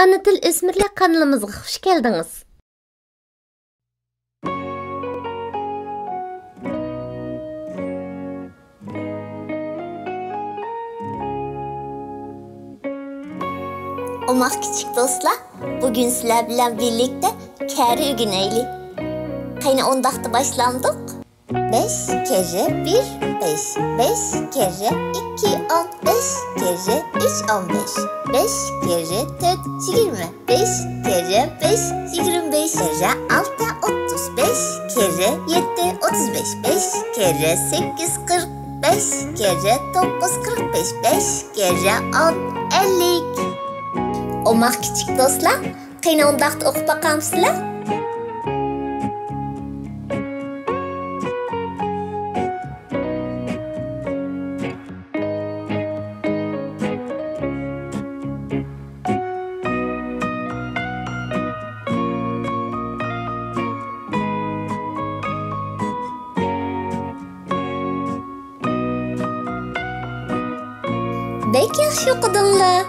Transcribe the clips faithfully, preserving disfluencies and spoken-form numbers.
ئانا تىل ئۆسمۈرلەر قانىلىمىزغا خۇش كەلدىڭىز. ئوماق كىچىك دوستلار، بۈگۈن سىلەر بىلەن بىرلىكتە كەررە ئۆگىنەيلى. قېنى، ئونداقتا باشلامدۇق؟ بەش كەررە بىر، بەش، بەش كەررە ئىككى، ئون، بەش كەررە ئۈچ، ئون بەش، بەش كەررە تۆت، يىگىرمە، بەش كەررە بەش، يىگىرمە بەش كەررە ئالتە، ئوتتۇز، بەش كەررە يەتتە، ئوتتۇز بەش، بەش كەررە سەككىز، قىرىق، بەش كەررە توققۇز، قىرىق بەش، بەش كەررە ئون، ئەللىك. ئوماق كىچىك دوستلار، قېنى، ئۇنداقتا ئوقۇپ باقامسىلەر؟ بەك ياخشى ئوقۇدۇڭلار.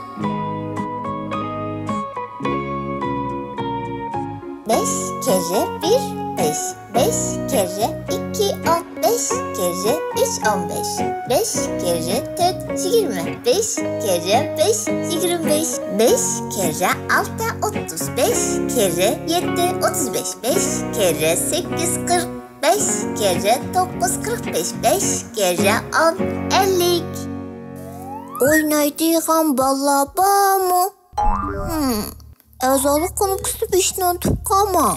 بەش كەررە بىر، بەش، بەش كەررە ئىككى، ئون، بەش كەررە ئۈچ، ئون بەش، بەش كەررە تۆت، يىگىرمە، بەش كەررە بەش، يىگىرمە بەش، بەش كەررە ئالتە، ئوتتۇز، بەش كەررە يەتتە، ئوتتۇز بەش، بەش كەررە سەككىز، قىرىق، بەش كەررە توققۇز، قىرىق بەش، بەش كەررە ئون، ئەللىك. ئوينايدىغان بالىلار بارمۇ؟ ھىم، ئەزالىق كۇنۇپكىسىنى بېشىنى ئۇنتۇپ قالماڭ.